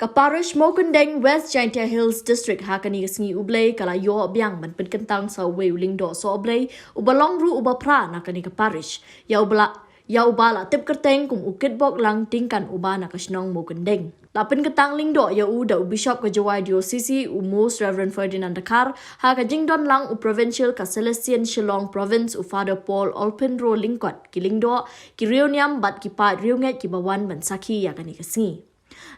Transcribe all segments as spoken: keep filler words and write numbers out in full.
Ka Parish Mawkyndeng, West Jaintia Hills District, ha kane ka sngi U Blei ka la ïoh biang ban pynkyntang sa uwei u lyngdoh sohblei uba long ruh uba phra na kane ka parish, ïa uba la, ïa uba la tip kyrteng kum u Kitbok Lang Tyngkan uba na ka shnong Mawkyndeng. La pynkyntang lyngdoh ïa u da u Bishop ka Jowai Diocese, u Most Reverend Ferdinand Dkhar, ha ka jingdon lang u Provincial ka Salesian Shillong Province, u Father Paul Olphinro Lyngkot, ki lyngdoh, ki riewniam bad ki paid riewngeit kiba wan ban sakhi ïa kane ka sngi.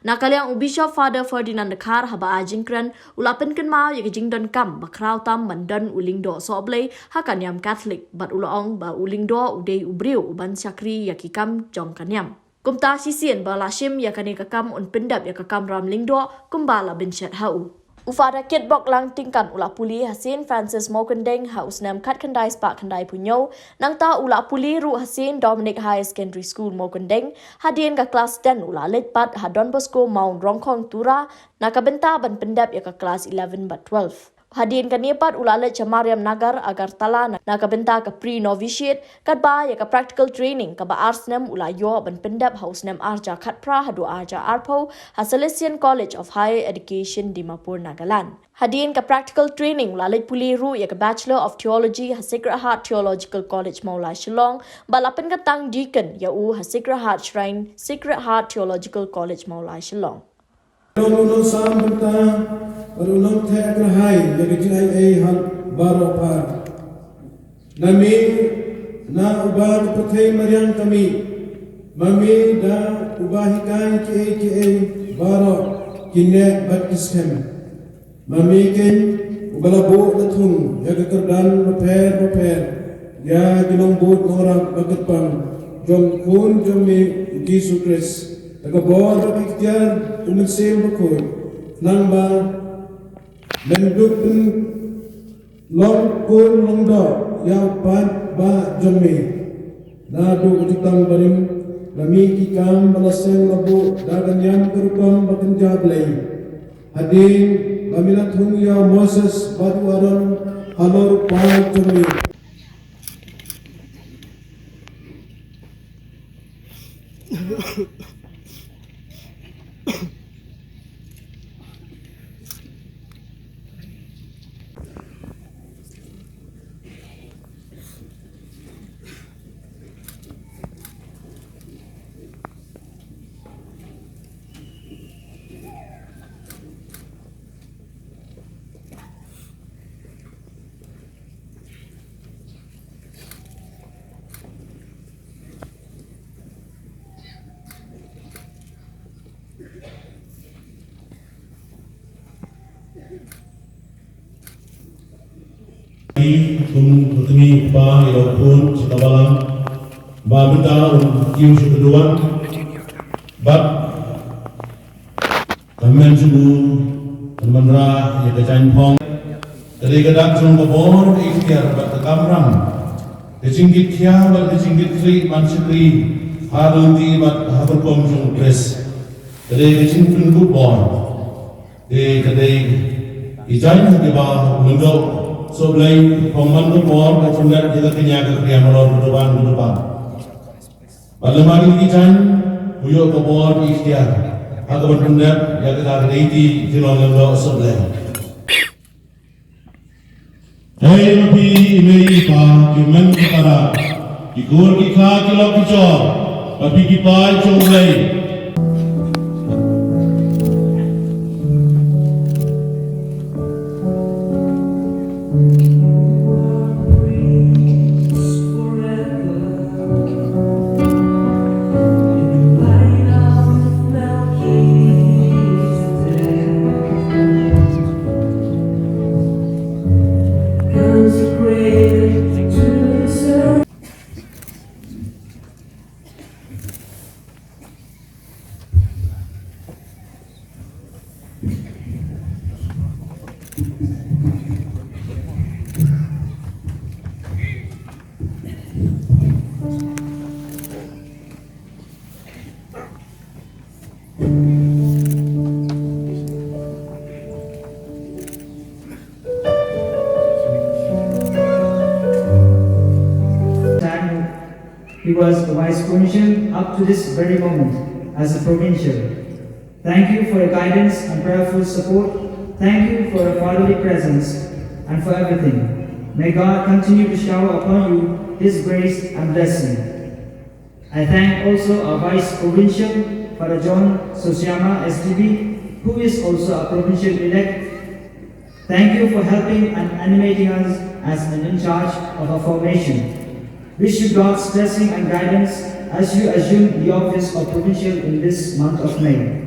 Na ka liang u Bishop Father Ferdinand Dkhar, haba ai jingkren, u la pynkynmaw ïa ka jingdonkam ba khraw tam ban don u lyngdoh sohblei ha ka niam Katholik, bad u la ong ba u lyngdoh u dei u briew uban shakri ïa ki kam jong ka niam. Kumta shisien ba la shim ïa kane ka kam un pyndep ïa ka kamram lyngdoh kumba la bynshet ha u. U Father Kitbok Lang Tyngkan u la pule ha Saint Francis Mawkyndeng ha u snem khatkhyndai spah khyndaiphew hynñiew, nangta u la pule ruh ha Saint Dominic Higher Secondary School Mawkyndeng, hadien ka klas ten u la leit pat ha Don Bosco Mount Rongkhong Tura, na ka bynta ban pyndep ïa ka klas eleven bad twelve. Hadien kane pat u la leit sha Mariam Nagar, Agartala, na, na ka bynta ka pre-novitiate, katba ïa ka practical training kaba ar snem u la ïoh ban pyndep ha u snem ar hajar khatphra haduh ar hajar arphew ha Salesian College of Higher Education, Dimapur, Nagaland. Hadien ka practical training u la leit pule ruh ïa ka Bachelor of Theology ha Sacred Heart Theological College, Mawlai, Shillong, bad la pynkyntang deacon ïa u ha Sacred Heart Shrine, Sacred Heart Theological College, Mawlai, Shillong. Long u nongsam bynta bad u nongtheh kyrhai ïa ka jingai ei ha baroh phar. Na me, na uba ka pyrthei mariang ka mih, ma me da uba hikai kiei kiei baroh ki neh bad ki skhem. Ma me keiñ uba la buh la thung ïa ka kyrdan bapher bapher ïa ki nongbud nongrap ba kyrpang jong u Khun jong me u Jisu Khrist. Da ka bor bad ka iktiar u Mynsiem Bakhuid, khnang ba men dup pynlong kur lyngdoh ïa u paidbah jong me. Naduh ka jutang barim, la mih ki kam ba la seng la buh da ka niam ka rukom ba kynja Blei, hadien ba me la thung ïa u Moses bad u Aaron halor u paid jong me. Kum u tyngi u kpa ïa u khun sha ka balang ba mynta un kiew sha ka duwan bad ka hynmen jong u kan wanrah ïa ka jaiñphong. Ka dei ka dak jong ka bor, ka iktiar bad ka kamram, ka jingkitkhia bad ka jingkitkhlieh ban shakri ha ka lynti bad ha ka rukom jong u Khrist. Ka dei ka jingpynkup bor. Te ka dei ki jaiñ kiba u lyngdoh sohblei, phong man ka bor, ka jinglet ïa ka kñia ka kriam halor ka duwan ka duwan. Bad lem bad ki jaiñ u ïoh ka bor, ka iktiar ha kaban pyndep ïa kata ka dei ki jinglong lyngdoh sohblei. Hei ma phi i mei i pa, ki hynmen ki para, ki kur ki kha, ki lok ki jor, ma phi ki paid jong U Blei. Time he was the vice provincial up to this very moment as a provincial. Thank you for your guidance and prayerful support. Thank you for your fatherly presence and for everything. May God continue to shower upon you His grace and blessing. I thank also our Vice Provincial, Father John Sosiama, S D B, who is also a provincial elect. Thank you for helping and animating us as an in charge of our formation. Wish you God's blessing and guidance as you assume the office of provincial in this month of May.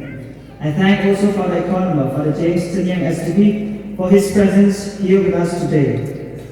I thank also Father Economer, Father James Tinyang, S D B, for his presence here with us today.